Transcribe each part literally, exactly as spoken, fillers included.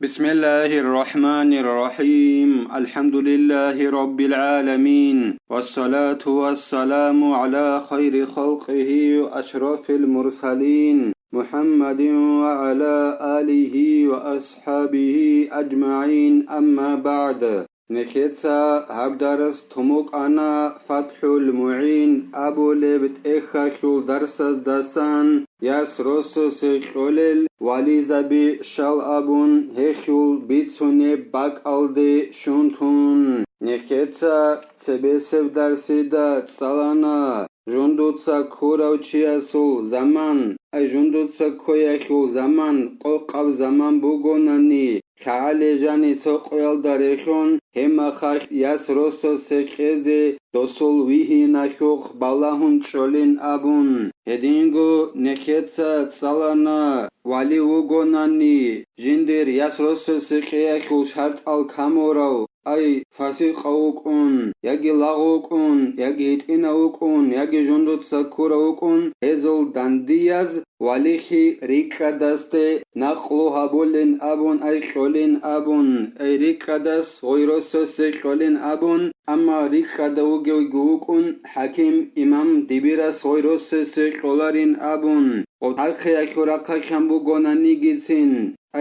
بسم الله الرحمن الرحيم. الحمد لله رب العالمين. والصلاة والسلام على خير خلقه وأشرف المرسلين محمد وعلى آله وأصحابه أجمعين. أما بعد. Нехеца гьаб дарс тумукъана ФатхӀул МугӀин абулеб тӀехьалъул дарсаздасан, яс росасе кьолел вализаби щал абун, гьелъул бицунеб бакӀалде щун тун. Нехеца цебесеб дарсида цӀалана жундуца ккурав чиясул заман, ай жундуца ккоялъул заман къокъаб заман бугонани, лъагӀале жани цо къоялда релъун, гьеб мехалъ яс росасе кьезе досул вигьиналъухъ балагьун чӀолин абун. Гьединго нехеца цӀалана, вали вугонани, жиндир яс росасе кьеялъул шартӀал камурав, ай фасикъав вукӀун, яги лагъ вукӀун, яги гьитӀинав вукӀун, яги жундуца ккурав вукӀун, гьезул дандияз валихьи рикӀкӀадасде накълу гьабулин абун, ай кьолин абун, ай рикӀкӀадас гъой росасе кьолин абун, амма рикӀкӀадав вугевги вукӀун, хӀаким имам дибирас гъой росасе кьоларин абун, гъоб тархъиялъул рахъалъан бугонанигицин.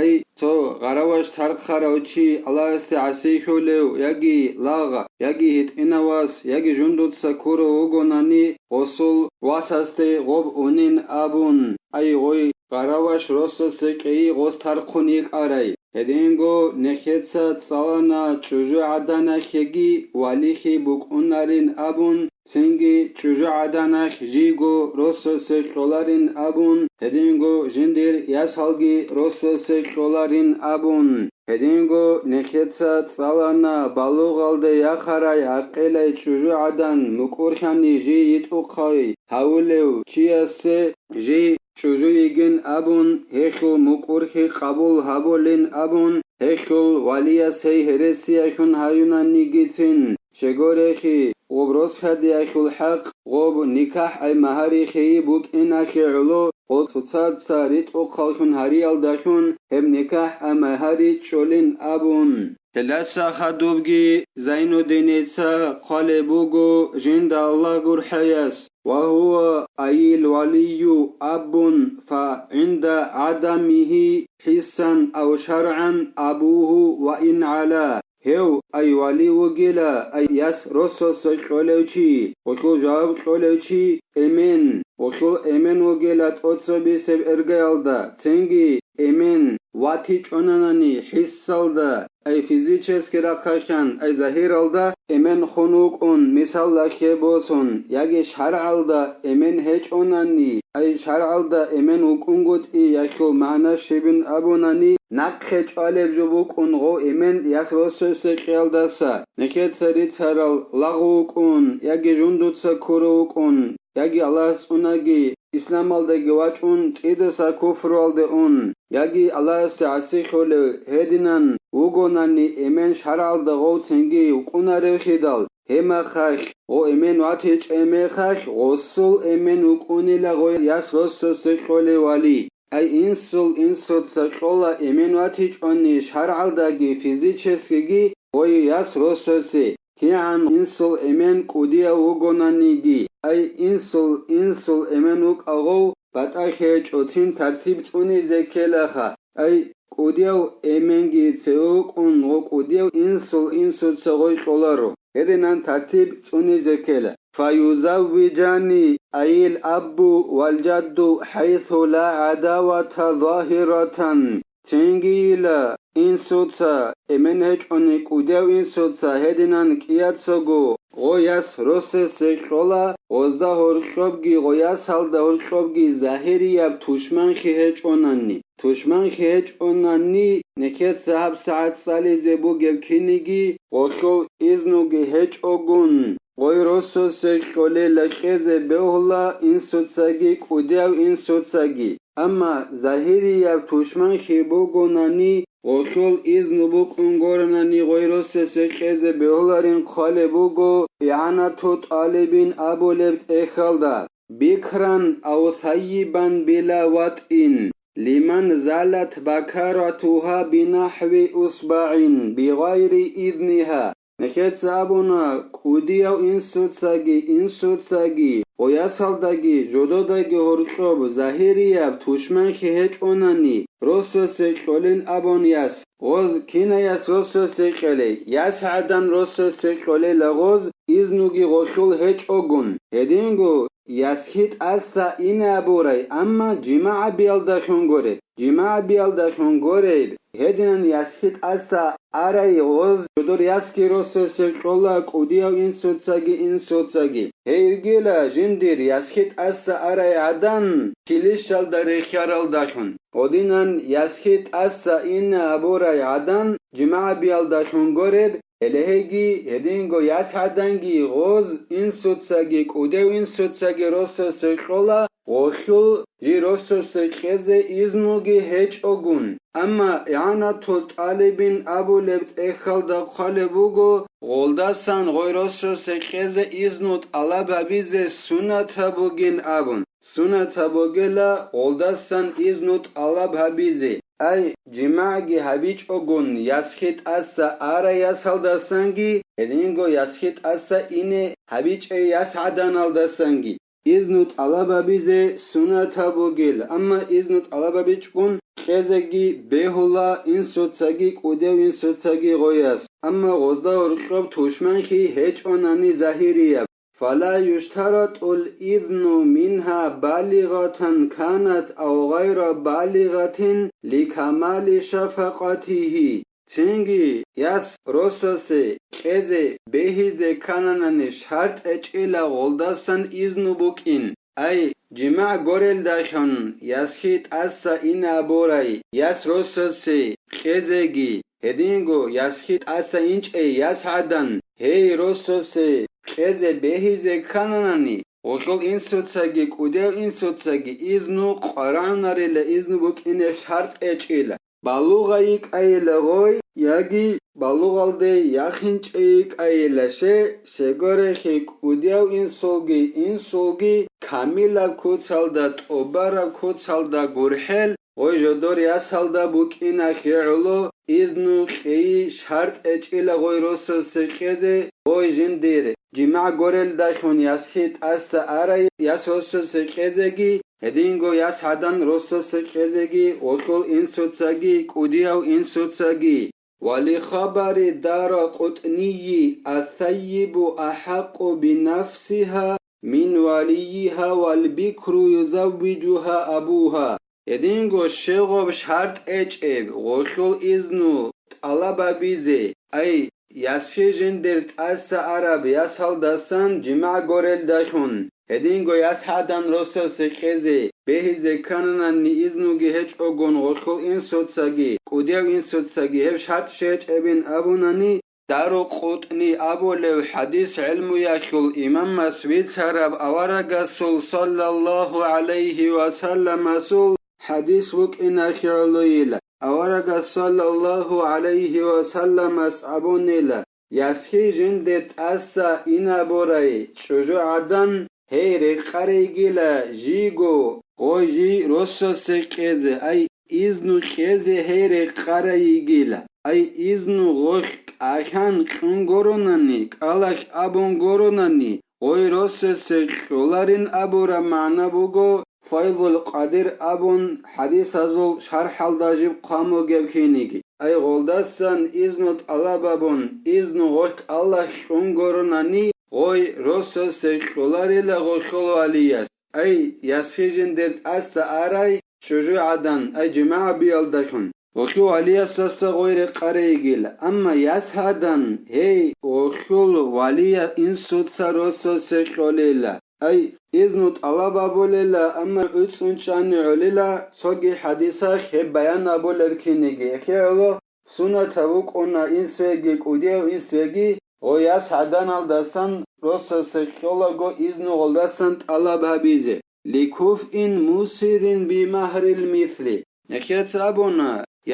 Ай, цо гъараваш тархъарав чи Аллагьасде гӀасилъулев, яги лагъ, яги гьитӀинав вас, яги жундуца ккурав вугонани, гъосул васасде гъоб унин абун, ай, гъой гъараваш росасе кьейи гъос тархъун йикӀарай. Гьединго нехеца цӀалана чӀужугӀаданалъеги валихьи букӀунарин абун, цинги чӀужугӀаданалъ жийго росасе кьоларин абун, гьединго жиндир ясалги росасе кьоларин абун. Гьединго нехеца цӀалана балугъалде яхарай гӀакъилай чӀужугӀадан мукӀурлъани жий йитӀухъай гьавулев чиясе жий чӀужу йигин абун, гьелъул мукӀурлъи къабул гьабулин абун, гьелъул валияс гьей гьересиялъун гьаюнанигицин, щегорехи, гъоб росхьадиялъул хӀакъ, гъоб никахӀ ай магьари хейи букӀиналъе гӀоло, гъо цоцаца ритӀухъаллъун гьариялдалъун гьеб никахӀ ай магьари чӀолин абун. Гьелдаса хадубги Зайнуддиница хъвалеб буго жинда Аллагь гурхӀаяс: «Ва гьува айил валию аббун фа гӀинда гӀадамигьи хӀиссан ав шаргӀан абугьу ва ин гӀала». Гьев ай вали вугила, ай яс росасе кьолев чи, гъолъул жаваб кьолев чи эмен, гъолъул эмен вугила тӀоцебесеб эргаялда, цинги эмен ватичӀонанани хӀиссалда, ай физически рахъалъан, ай загьиралда эмен хун вукӀун, мисалалъе босун, яги шаргӀалда эмен гьечӀонани, ай шаргӀалда эмен вукӀунгутӀи, яхъул магӀна щибин абунани, нахъе чӀвалеб жо букӀун гъо эмен яс росасе кьеялдаса, нехеца рицарал лагъ вукӀун, яги жундуца ккурав вукӀун, яги Аллагьас цӀунаги, исламалдаги вачӀун, цӀидаса куфруялде ун, яги Аллагьасде гӀасилъулев гьединан вугонани эмен шаргӀалда гъов цинги вукӀунаревхидал, гьеб мехалъ, гъо эмен ватичӀеб мехалъ, гъосул эмен вукӀунила гъой яс росасе кьолев вали. Ай инсул инсуца кьола эмен ватичӀони шаргӀалдаги физическиги гъой яс росасе, кигӀан инсул эмен кӀудияв вугонаниги, ай инсул инсул эмен вукӀа гъов батӀалъи гьечӀо, цин тартиб цӀунизе ккелаха, ай кӀудияв эменги цеве вукӀун гъо кӀудияв инсул инсуца гъой кьоларо, гьединан тартиб цӀунизе ккела. Фаюзаввижани айил аббу вал жадду хӀайсу ла гӀадавата загьиратан. Цинги йила инсуца, эмен гьечӀони кӀудияв инсуца гьединан кӀияцаго гъо яс росасе кьола, гъозда гьоркьобги гъо ясалда гьоркьобги загьирияб тушманхи гьечӀонани. Тушманхи гьечӀонани, нехеца гьабсагӀат цӀализе бугеб киниги, гъолъул изнуги гьечӀогун, гъой росасе кьолела кьезе бегьула инсуцаги кӀудияв инсуцаги. Амма загьирияб тушманхи бугонани, гъолъул изну букӀун горанани гъой росасе кьезе бегьуларин хъвалеб буго игӀанату тӀалибин абулеб тӀехьалда: «Бикран ав саййибан била ватӀин». لمن زالت بكارتها بنحو أصبع بغير إذنها. Нехеца абуна, кӀудияв инсуцаги, инсуцаги, ва ясалдаги, жододаги гьоркьоб загьирияб тушманхи гьечӀонани, росасе кьолин абун яс, гъоз кинаяс росасе кьолей, яс гӀадан росасе кьолела гъоз, изнуги гъолъул гьечӀогун. Гьединго ясхӀи тӀаса ине абурай, амма жимагӀабиялдалъун гуреб. ЖимагӀабиялдалъун гуреб, гьединан ясхӀи тӀаса арай гъоз жодор ясги росасе кьола кӀудияв инсуцаги, инсуцаги. Гьей йигила жиндир ясхӀи тӀаса арай гӀадан, килищалда рехьаралдалъун. Гьединан ясхӀи тӀаса ине абурай гӀадан, жимагӀабиялдалъун гуреб, гьеле гьейги, гьединго яс гӀаданги гъоз инсуцаги, кӀудев инсуцаги росасе кьола, гъолъул жи росасе кьезе изнуги гьечӀогун. Амма игӀанатул тӀалибин абулеб тӀехьалда хъвалеб буго, гъолдасан гъой росасе кьезе изну тӀалаб гьабизе суннатаб бугин абун. Суннатаб бугела гъолдасан изну тӀалаб гьабизе. Ай, жимагӀги гьабичӀогун, ясхӀи тӀаса арай ясалдасанги, гьединго ясхӀи тӀаса ине гьабичӀей яс гӀаданалдасанги. Изну тӀалаб гьабизе суннатаб бугел, амма изну тӀалаб гьабичӀгун кьезеги бегьула инсуцаги кӀудев инсуцаги гъояс, амма гъозда гьоркьоб тушманхи гьечӀонани загьирияб. فلا يشترط الإذن منها بالغة كانت أو غير بالغة لكمال شفقته. Цинги яс росасе кьезе бегьизе ккананани шартӀ гьечӀила гъолдасан изну букӀин. Ай, жимагӀ горелдалъун ясхӀи тӀаса ине абурай, яс росасе кьезеги, гьединго ясхӀи тӀаса инчӀей яс гӀадан, гьей росасе кьезе бегьизе ккананани, гъолъул инсуцаги кӀудев инсуцаги изну къварагӀунарила, изну букӀине шартӀ гьечӀила. Балугъа йикӀайила гъой, яги балугъалде яхинчӀей йикӀайила, ще, щегорехи кӀудияв инсулги, инсулги камилаб куцалда, тӀубараб куцалда гурхӀел, гъой жодор ясалда букӀина хигӀуло, изну кьейи шартӀ гьечӀила гъой росасе кьезе, гъой жиндир жимагӀ горелдалъун ясхӀи тӀаса арай яс росасе кьезеги, гьединго яс гӀадан росасе кьезеги, гъолъул инсуцаги, кӀудияв инсуцаги. ولخبر الدارقطني: الثيب أحق بنفسها من وليها والبكر يزوجها أبوها. Гьединго щегъоб шартӀ гьечӀеб гъолъул изну тӀалаб гьабизе, ай, ясхӀи жиндир тӀаса араб ясалдасан жимагӀ горелдалъун, гьединго яс гӀадан росасе кьезе бегьизе ккананани изнуги гьечӀогун гъолъул инсуцаги, кӀудев инсуцаги гьеб шартӀ щечӀебин абунани, Дарукъутни абулев хӀадис гӀелмуялъул имамас бицараб аварагасул саллаллагьу гӀалайгьи ва салламасул хӀадис букӀиналъе гӀолойила. Аварагас саллаллагьу гӀалайгьи ва салламас абунила: «ЯсхӀи жинде тӀаса инабурай чӀужу гӀадан, гьей рекъарейгила жийго, гъой жий росасе кьезе, ай, изну кьезе гьей рекъарайигила, ай, изну гъолъ кӀалъан кьун горонани, кӀалалъ абун горонани, гъой росасе кьоларин абураб магӀна буго, Файзул Къадир абун хӀадисазул шархӀалда жиб хъван бугеб киниги. Ай, гъолдасан изну тӀалаб абун, изну гъолъ кӀалалъ кьун горонани, гъой росасе кьоларила гъолъул валияс. Ай, ясхӀи жиндир тӀаса арай чӀужу гӀадан, ай, жимагӀ биялдалъун. Гъолъул валиясдаса гъой рекъарейигила, амма яс гӀадан, гьей, гъолъул валия инсуца росасе кьолела. Ай, изну тӀалаб абулела, амма гӀуцӀун чӀани гӀолила, цоги хӀадисалъ гьеб баян абулеб киниги. Эхе гӀоло, суннатаб букӀуна инсуеги кӀудияв инсуеги, гъой яс гӀаданалдасан росасе кьолаго изну гъолдасан тӀалаб гьабизе. Ликуфин мусирин бимагьрил мисли. Эхеца абуна,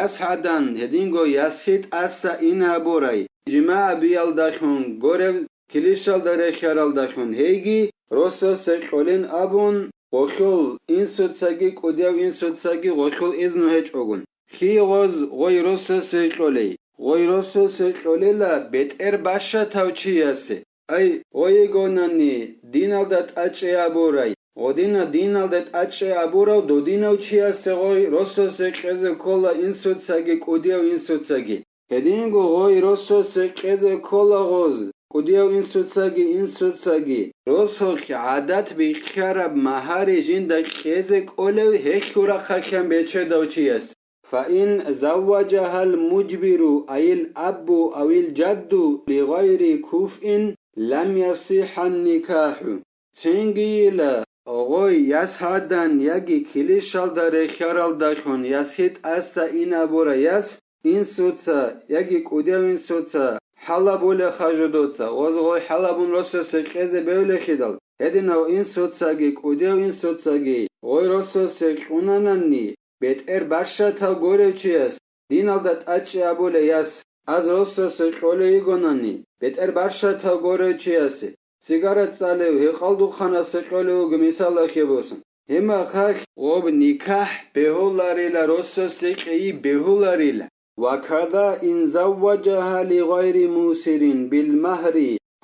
яс гӀадан, гьединго ясхӀи тӀаса инабурай, жимагӀ биялдалъун горев килищалда рехьаралдалъун, гьейги росасе кьолин абун, гъолъул инсуцаги, кӀудияв инсуцаги гъолъул изну гьечӀогун. Лъие гъоз гъой росасе кьолей? Гъой росасе кьолела бетӀер бащатав чиясе. Ай, гъойигонани диналда тӀачӀи абурай, гъодина диналда тӀачӀи абурав додинав чиясе гъой росасе кьезе ккола инсуцаги, кӀудияв инсуцаги. Гьединго гъой росасе кьезе ккола гъоз, кӀудияв инсуцаги, инсуцаги, росулъ гӀадат бихьараб магьари жинда кьезе кӀолев гьелъул рахъалъан бечедав чияс. فإن زوجها المجبر أي الأب أو الجد لغير كفء لم يصح النكاح. Цинги йила, гъой яс гьадан яги килищалда рехьаралдалъун ясги тӀаса инабура яс, инсуца яги кӀудияв инсуца хӀалабулеха жодоца, гъоз гъой хӀалабун росасе кьезе бевлехидал, гьединав инсуцаги кӀудияв инсуцаги гъой росасе кьунанани, бетӀер бащатав горев чияс, диналда тӀачӀи абулей яс, аз росасе кьолей йигонани, бетӀер бащатав горев чиясе, сигара цӀалев гьекъалдухъанасе кьолев вуго мисалалъе босун. Гьебмахалъ гъоб никахӀ бегьуларила, росасе кьейи бегьуларила. وكذا إن زوجها لغير موسر بالمهر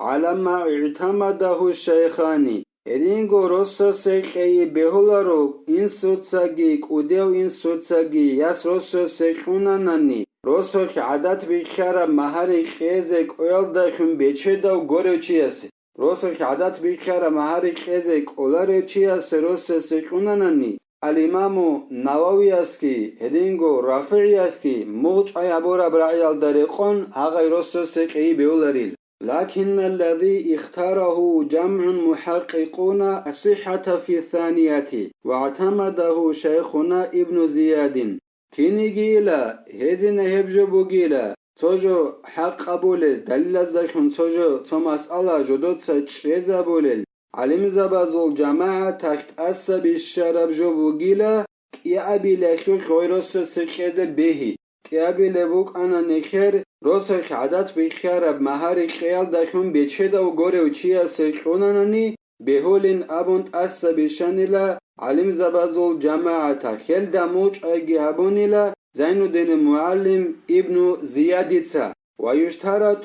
على ما اعتمده الشيخان. Гьединго росасе кьейи бегьуларо инсуцаги, кӀудияв инсуцаги яс росасе кьунанани, росулъ гӀадат бихьараб магьари кьезе кӀвеялдалъун бечедав горев чиясе. Росулъ гӀадат бихьараб магьари кьезе кӀоларев чиясе росасе кьунанани, ал-Имаму Нававиясги, гьединго РафигӀиясги мугъчӀвай гьабураб рагӀиялда рекъон гьагъай росасе кьейи бегьуларил. لكن الذي اختاره جمع محققون الصحة في الثانية واعتمده شيخنا ابن زياد. Кинигийила, гьедина гьеб жо бугила, цо жо хӀакъ абулел, далилаздалъун цо жо, цо масъала жодоца чӀезабулел, гӀалимзабазул жамагӀаталъ тӀаса бищараб жо бугила, кӀиабилелъул гъой росасе кьезе бегьи. КӀиабилеб букӀанани хер, росулъ гӀадат бихьараб магьари кьеялдалъун бечедав горев чиясе кьунанани, бегьулин абун тӀаса бищанила гӀалимзабазул жамагӀаталъ, гьелда мугъчӀвайги гьабунила Зайнуддинил мугӀалим Ибну Зиядица. ويشترط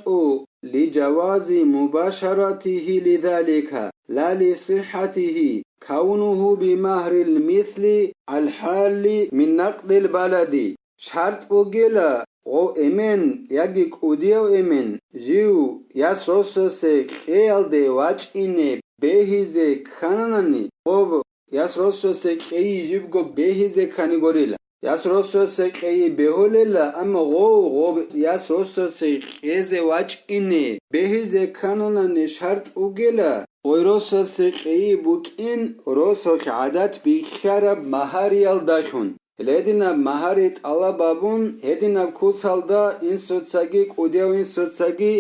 لجواز مباشرته لذلك لا لصحته كونه بمهر المثل الحال من نقد البلد. ШартӀ бугила, гъов эмен яги кӀудияв эмен жив яс росасе кьеялде вачӀине бегьизе ккананани, гъов яс росасе кьейи живго бегьизе кканигурила. Яс росасе кьейи бегьулела, амма гъов, гъов яс росасе кьезе вачӀине бегьизе ккананани шартӀ бугила, гъой росасе кьейи букӀин росулъ гӀадат бихьараб магьариялдалъун. Гьединаб магьари тӀалаб абун, гьединаб куцалда инсуцаги кӀудияв инсуцаги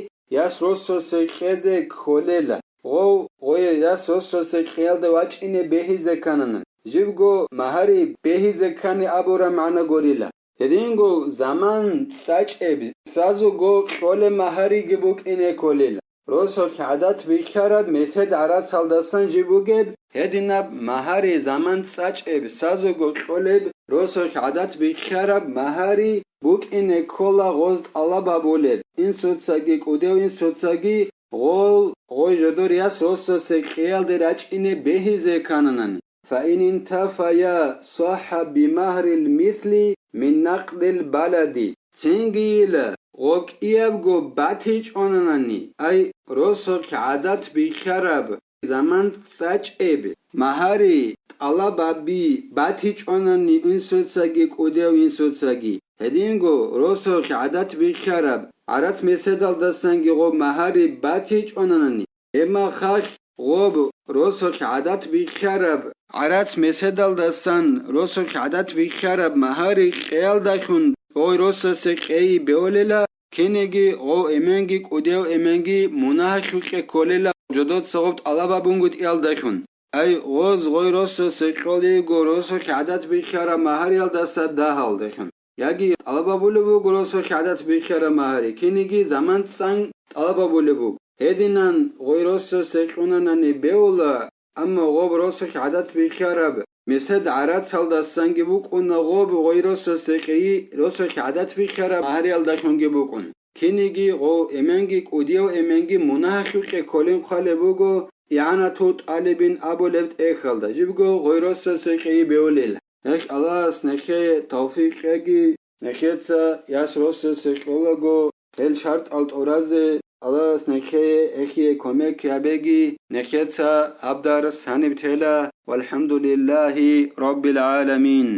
яс росасе кьезе кколела. Гъов, гъой яс росасе кьеялде вачӀине бегьизе кканана. Жибго магьари бегьизе ккани абураб магӀна гурила. Гьединго заман цӀачӀеб, сазуго кьолеб магьариги букӀине кколел. Росулъ гӀадат бихьараб месед гӀарацалдасан жиб бугеб, гьединаб магьари заман цӀачӀеб, сазуго кьолеб, росулъ гӀадат бихьараб магьари букӀине ккола гъоз тӀалаб абулеб, инсуцаги кӀудев инсуцаги гъол, гъой жодор яс росасе кьеялде рачӀине бегьизе ккананани. فإن انتفيا صح بمهر المثل من نقد البلد. Цинги йила, гъо кӀиябго батичӀонанани, ай, росулъ гӀадат бихьараб, заман цӀачӀеб, магьари тӀалабаби батичӀонани инсуцаги кӀудев инсуцаги. Гьединго росулъ гӀадат бихьараб гӀарац меседалдасанги гъо магьари батичӀонанани, гьебмахалъ гъоб росулъ гӀадат бихьараб, гӀарац меседалдасан росулъ гӀадат бихьараб магьари кьеялдалъун гъой росасе кьейи беолела, кинеги гъов эменги кӀудев эменги мунагьалъукье кколела жодоца гъоб тӀалаб абунгутӀиялдалъун. Ай, гъоз гъой росасе кьолиго росулъ гӀадат бихьараб магьариялдаса дагьалдалъун. Яги тӀалаб абулеб буго росулъ гӀадат бихьараб магьари, кинеги заман цӀан тӀалаб абулеб буго. Гьединан гъой росасе кьунанани беула, амма гъоб росулъ гӀадат бихьараб месед гӀарацалдасанги букӀуна гъоб гъой росасе кьейи, росулъ гӀадат бихьараб магьариялдалъунги букӀун. Кинеги гъов эменги кӀудияв эменги мунагьалъукье кколин хъвалеб буго, игӀанатул тӀалибин абулеб тӀехьалда жибго гъой росасе кьейи бевлел. Гьелъ Аллагьас нехее тавфикъ кьеги, нехеца яс росасе кьолаго гьел шартӀал тӀуразе, Аллагьас нехее гьехие кумек гьабеги, нехеца гьаб дарс гьаниб тела, валхӀамдулиллагьи раббил гӀаламин.